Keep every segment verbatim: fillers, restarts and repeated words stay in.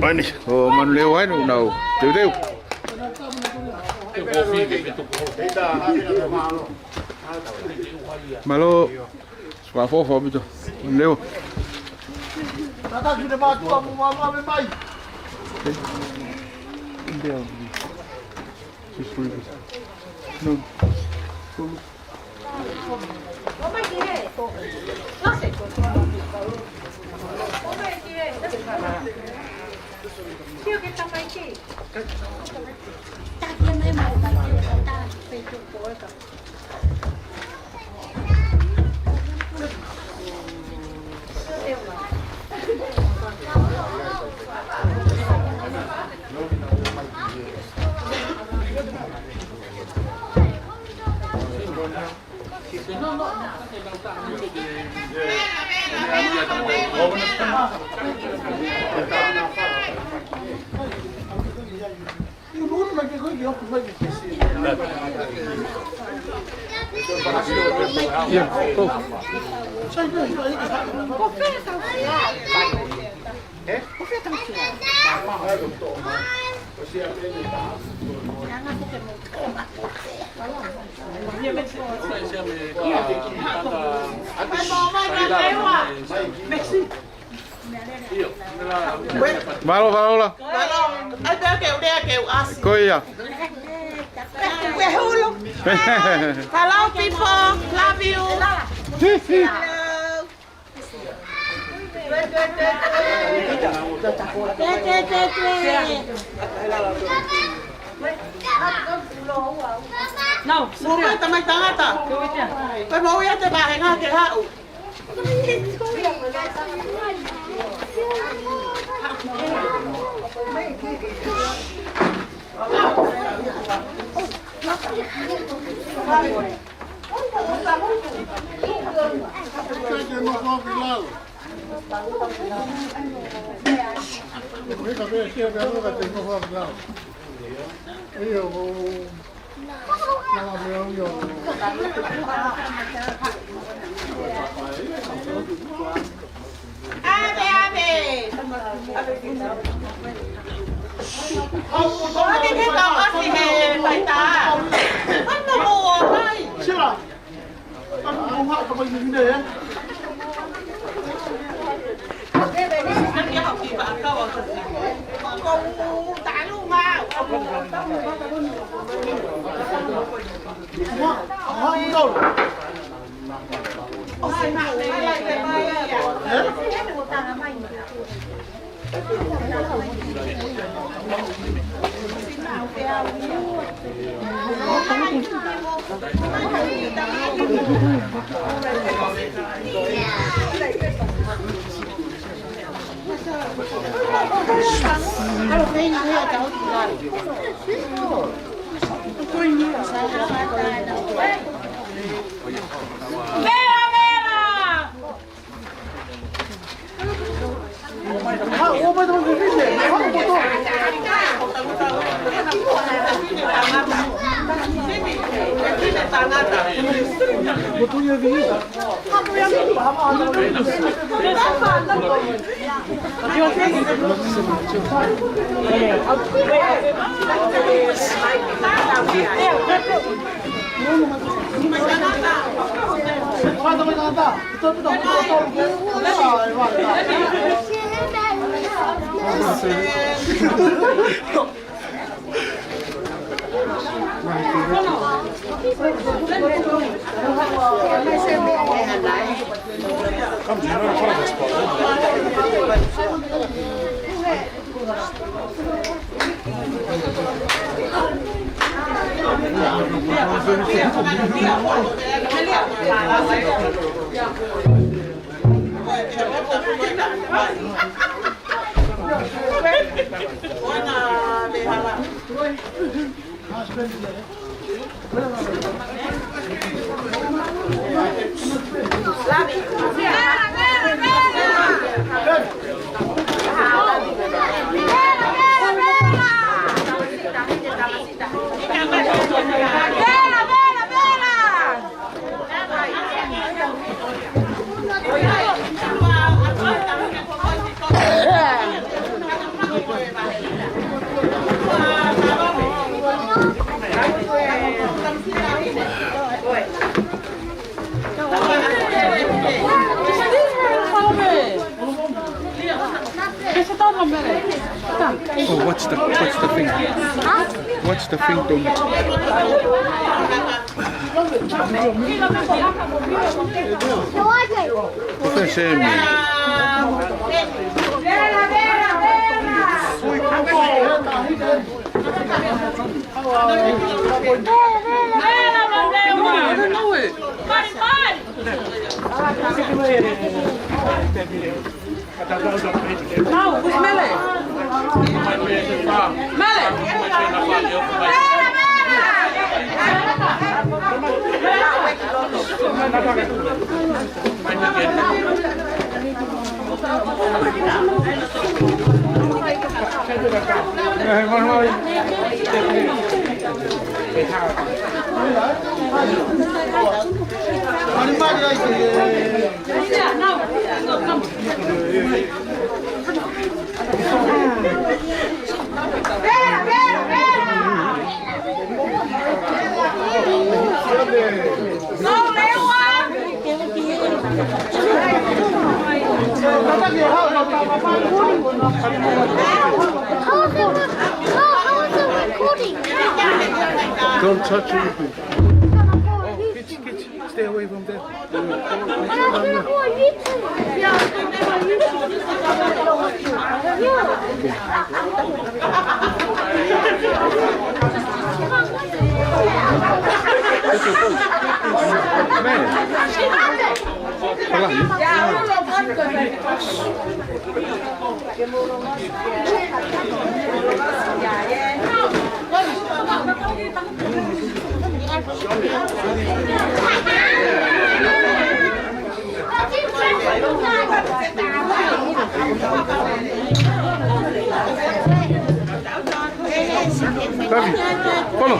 Pani, ʻo Manuleu ai nau teuteu. Mālō, suka fofo ʻaupito. Manuleu. Just leave it. No. Mālō, mālō, la. Mālō. ʻAi pē ke u lea ke u ʻasi. Ko ia. Hello, people. Love you. Hello. No, mou mai tamai tangata. Ko e mou ia te vahenga ke haʻu. ʻAve, ʻave. ʻOua te ke kau ʻasi he paita. Hano mo o mai. Sila. Hano mo o mai, ka mai ni ne, ē? Nani a hoki pa a kau a kasi. Ko u talu ma. Ua, ua, ua. Vela, vela! Oh, what's the, what's the thing? What's the thing, Tom? What's that, Sammy? I don't know it. Mau, kusi Mele. Mele. How is it, how, how is it recording? Don't touch anything. It's gonna go on YouTube. Stay away from there. We're not gonna go on YouTube. Yeah, it's gonna go on YouTube. Yeah. Tavi, follow.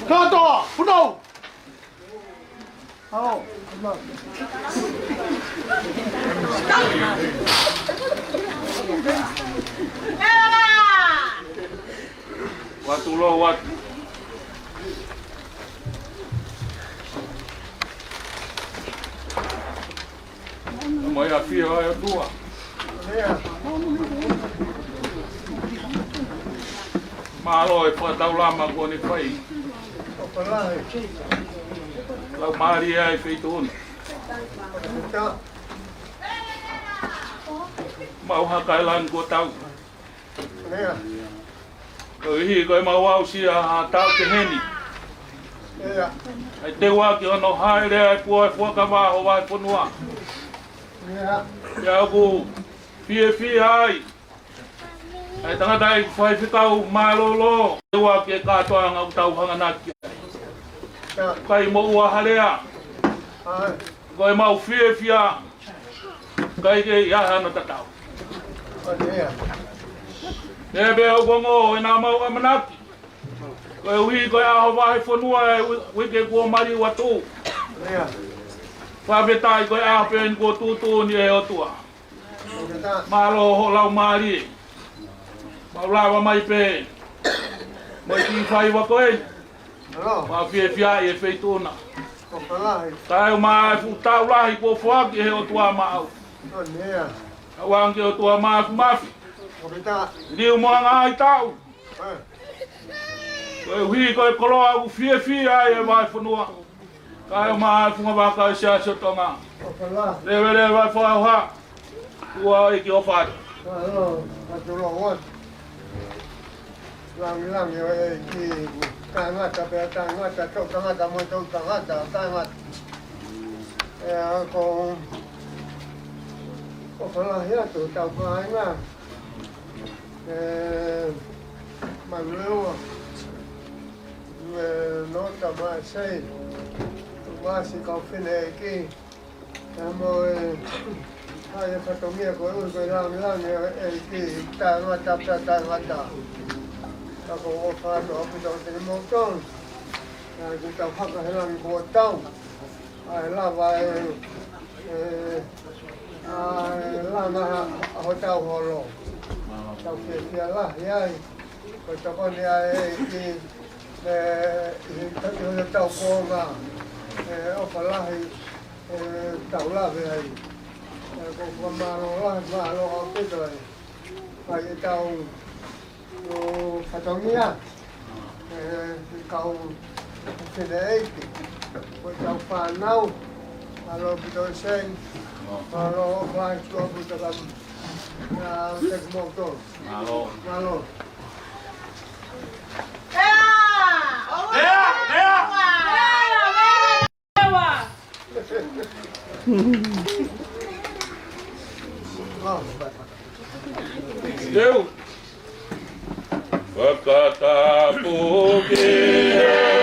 Kātoa, punou! Oh, no. Watu lo, watu. Mo ia fia ai ʻOtua. Mālō e fakataulama kuo ne fai. Laumālie ʻa e feituʻu na. Mau haka e lanu kuo tau. Koeʻuhi ko e mau aʻusia ha taʻu pehē ni. ʻA e teuaki hono hāʻele ʻa e pua ʻo e fuakava ʻo e vahefonua. Pea ʻoku fiefia ai ʻa e tangataʻeiki faifekau mālōlō, teuaki e kātoanga ʻoku tau hanganaki ai. ʻIkai moʻua ha lea. Ko e mau fiefia, ʻikai ke ʻi ai hano tatau. Pea pea ʻoku ongo ʻena mau ʻamanaki. Koeʻuhi ko e ʻaho vahefonua e ui-, uike kuo maliu atu. Fakafetaʻi ko e ʻaho pē eni kuo tuʻutuʻuni ʻe he ʻOtua. Mālō hoʻo laumālie. Mau lava mai pē mo e kiʻi faiva ko ē. Mau fiefia ʻi he feituʻu na. Kae ʻumaʻā e fuʻu taʻu lahi kuo foaki ʻe he ʻOtua maʻau. Tauange ki he ʻOtua Māfimafi. Liu mo e ngaahi taʻu. Koeʻuhi ko e koloa ʻoku fiefia ai e vahefonua. Kae ʻumaʻā e fungavaka ʻo e Siasi ʻo Tonga. Leveleva e fakaʻauha. Tuʻa ʻEiki ʻofa atu. Langilangi ʻo e ʻEiki, taʻengata pea taʻengata, toʻutangata mo e toʻutangata, taʻengata. ʻE, ʻoku ou ʻofa lahi atu, tau kāinga. ʻE, Manurewa, ʻe, Nota, Maʻasei, Masi, kau fineʻeiki, ʻa mo e, ʻa e fatongia koeʻuhi ko e langilangi ʻo e ʻEiki, taʻengata pea taʻengata. Ka ʻoku ou ʻofa atu ʻaupito kiate kimoutolu. ʻA ia kuo tau haka he langi kuo tau. ʻA e lava e, e, ʻa e langa ʻa hotau holo. Tau fiefia lahi ai. Ko e tokoni ʻa e ʻEiki, ʻe, ʻi he tau kuonga, ʻe, ʻofa lahi, ʻe, tau lave ai. ʻE, ʻoku ou fakamālō lahi, mālō ʻaupito e fai ʻetau, ʻo, fatongia, ʻe, kau fineʻeiki, ko ʻetau fānau, mālō ʻaupito Sei, mālō ʻofa lahi ʻaupito ka, ʻa, kiate kimoutolu. Mālō. Mālō. Teu. Fakatapu ki he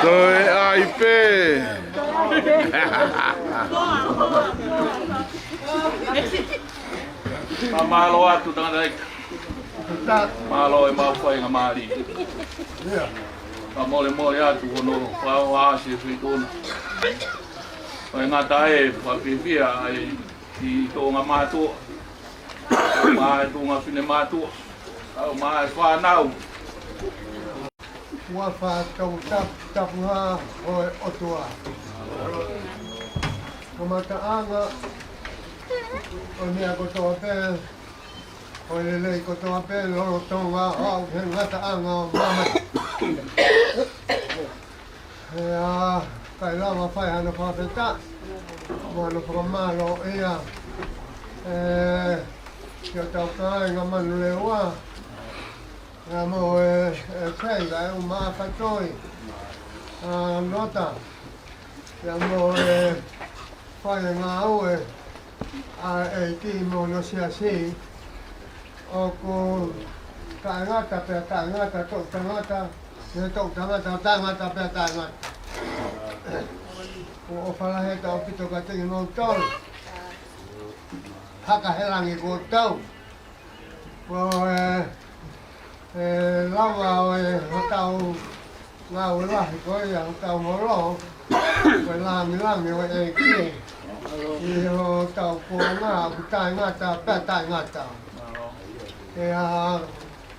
Toe ʻai pē. Ka mālō atu tangataʻeiki. Mālō e mau faingamālie. Ka molemole atu hono fakaʻosi e feituʻu na. ʻOku ngata e fakafiefia ai ki he tuʻunga mātuʻa, mo e tuʻunga finemātuʻa, mo e fānau. Kuo fakatapu, tapu, tapuhā ʻo e ʻOtua. Kamataʻanga ʻo e meʻa kotoa pē, ʻo e lelei kotoa pē lolotonga ʻo aʻu ki he ngataʻanga ʻo māmani. ʻE, ʻikai lava fai hano fakafetaʻi mo hano fakamālō ia, ʻe, ki hotau kāinga Manulewa, ʻa mo e, ʻe, Sei, kae ʻumaʻā ʻa Fatoi, ʻa Nota, ʻa mo e, ʻe, fai e ngāue ʻa e ʻEiki mo hono siasi, ʻoku taʻengata pea taʻengata, toʻu tangata, he toʻu tangata, taʻengata pea taʻengata. ʻOku ʻofa lahi ʻaupito kiate kimoutolu. Haka he langi kuo tau. Ko e, ʻe, lava ʻo e hotau ngāue lahi ko ia hotau holo, ko e lāngilangi ʻo e ʻEiki ʻi hotau kuonga ʻoku taʻengata pea taʻengata. ʻE,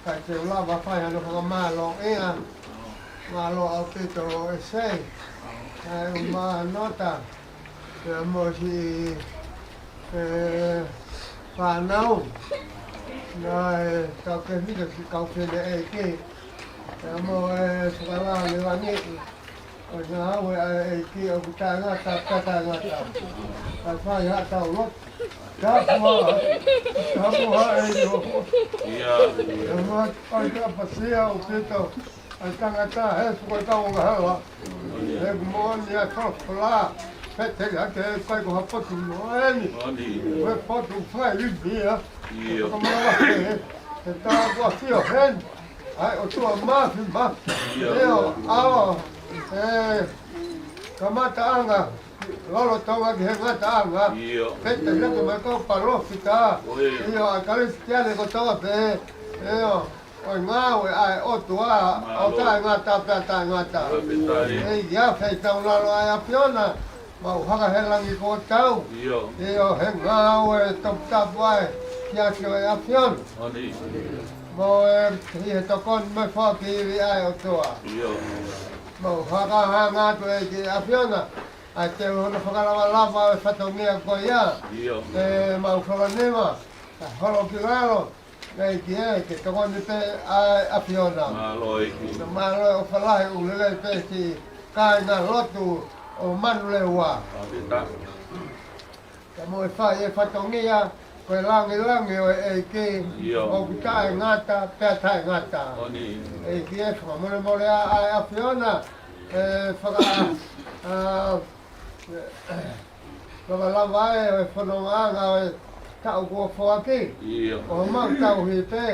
ʻikai te u lava fai hano fakamālō ia, mālō ʻaupito ʻe Sei, kae ʻumaʻā ʻa Nota, ʻa mo siʻi, ʻe, fānau, naʻe taukei hifo siʻi kau fineʻeiki, ʻa mo e fakalāngilangi ʻo e ngāue ʻa e ʻEiki ʻoku taʻengata pea taʻengata. Kae fai haʻatau lotu. Tapu ā, tapu ā ʻEiki. ʻIo. ʻE ma kai ka pasia ʻaupito ʻa e tangata he fuka tau ngahela. ʻE moʻoni ʻa e folofola. Pete ake kai ko ha potu moʻoni. Moʻoni. Ko e potu fai lipia. ʻIo. Ka mala he, he tā kua fio hen. ʻA e ʻOtua Māfimafi. ʻIo. ʻIo, ʻa, ʻe, kamataʻanga lolotonga ki he ngataʻanga. ʻIo. Pete ake mai kau palōfita. ʻIo. ʻIo, ʻa e Kalisitiane kotoa pē. ʻIo, ʻo e ngāue ʻa e ʻOtua, ʻo taʻengata pea taʻengata. ʻE ʻi ai feitaulalo ʻa e ʻAfiona, mau haka he langi kuo tau. ʻIo. ʻIo, he ngāue toputapu ʻa e siasi ʻo e ʻAfiona. Mo e, ʻi he tokoni mo e foaki ivi ʻa e ʻOtua. ʻIo. Mau fakahanga atu ʻEiki ʻAfiona, ʻa e teu hono fakalavalava ʻo e fatongia ko ia. ʻIo. ʻE mau fakanema, ʻa holo ki lalo, ʻEiki ē, ke tokoni pē ʻa e ʻAfiona. Mālō ʻEiki. Mālō e ʻofa lahi ʻoku lelei pē ki he kāingalotu ʻo Manulewa. Ka mo e fai e fatongia, ko e langilangi ʻo e ʻEiki, ʻoku taʻengata pea taʻengata. ʻEiki ē, fakamolemole ā ʻa e ʻAfiona, ʻe faka-, ʻa, fakalavā ʻa e fonongaʻanga ʻo e taʻu kuo foaki. ʻIo. ʻO mau tauhi pē,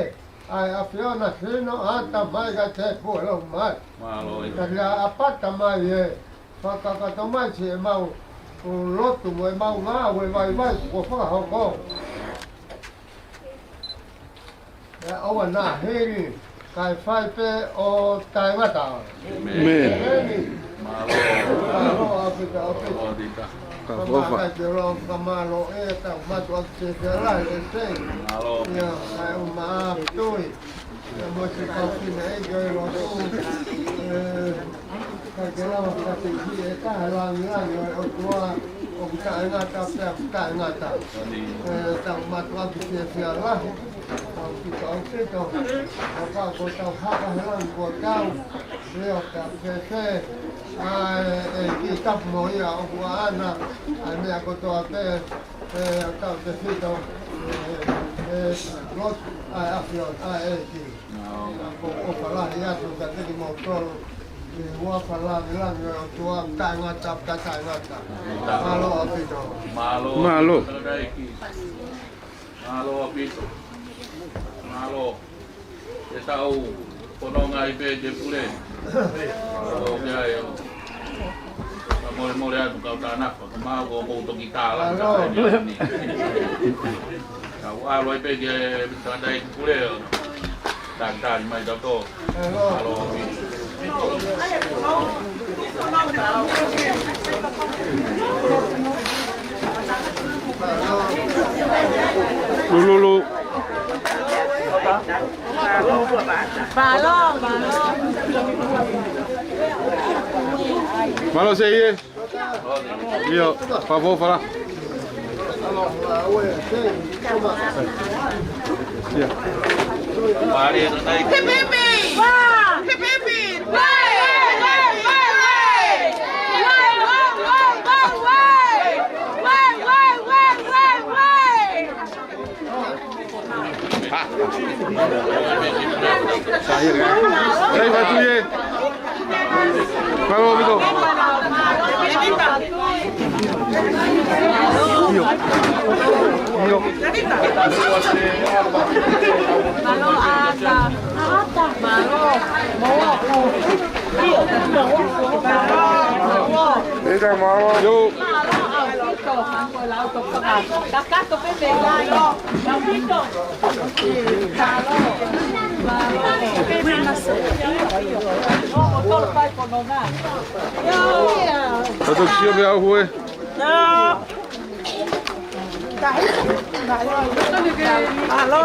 ʻa e ʻAfiona sino ʻata mai ka te pue lo mai. Mālō ʻEiki. Ka ʻi ai ʻa pata mai ē, fakakakato mai siʻemau lotu mo ʻemau ngāue vaivai kuo fakahoko. ʻE ʻoua naʻa hili, kae fai pē ʻo taʻengata. ʻĒmeni. Mālō. Mālō ʻaupito, ʻaupito. Ka ʻofa. Ka mālō ē, tau mātuʻaki te te ala, ʻe te. Mālō. ʻIo, kae ʻumaʻā Tui. ʻIo mo siʻi kau fineʻeiki ʻo e lotu. ʻE, kae ke lava ka te ki e ka he langilangi ʻo e ʻOtua, ʻoku taʻengata pea taʻengata. ʻE, tau mātuʻaki fiefia lahi. ʻAupito, ʻaupito. ʻOka ko tau haka he langi kuo tau. ʻIo, ka fēfē. ʻA e, ʻEiki tapu mo ia ʻoku ʻaʻana ʻa e meʻa kotoa pē. ʻE, ʻa tautefito, ʻe, ʻe, lotu, ʻa e ʻAfiona, ʻa e ʻEiki. ʻOku ou ʻofa lahi atu kiate kimoutolu, ʻi he huafa langilangi ʻo e ʻOtua, taʻengata, taʻengata. Mālō ʻaupito. Mālō. Mālō. Mālō ʻaupito. Mālō. Ke tau fononga ai pē ke pule. ʻO ke ai ʻo. Ka molemole atu kau tānaki, ka mau ko mou toki tāla. Mālō. Kau ʻalu ai pē ke tangata ʻi pule ʻo. Talitali mai tautolu. Mālō. Mālō. Lululu. Mālō, mālō. Mālō Sei ē. ʻIo, fafo fala. Hip, hip, hip! Hip, hip, hip! Way, way, way, way! Way, way, way, way, way! Way, way, way, way, way! Sai, vai tu, ie. Mālō, Vito. ʻIo. ʻIo. Eita, mālō. ʻIo. Kato sio pē au hue. Mālō.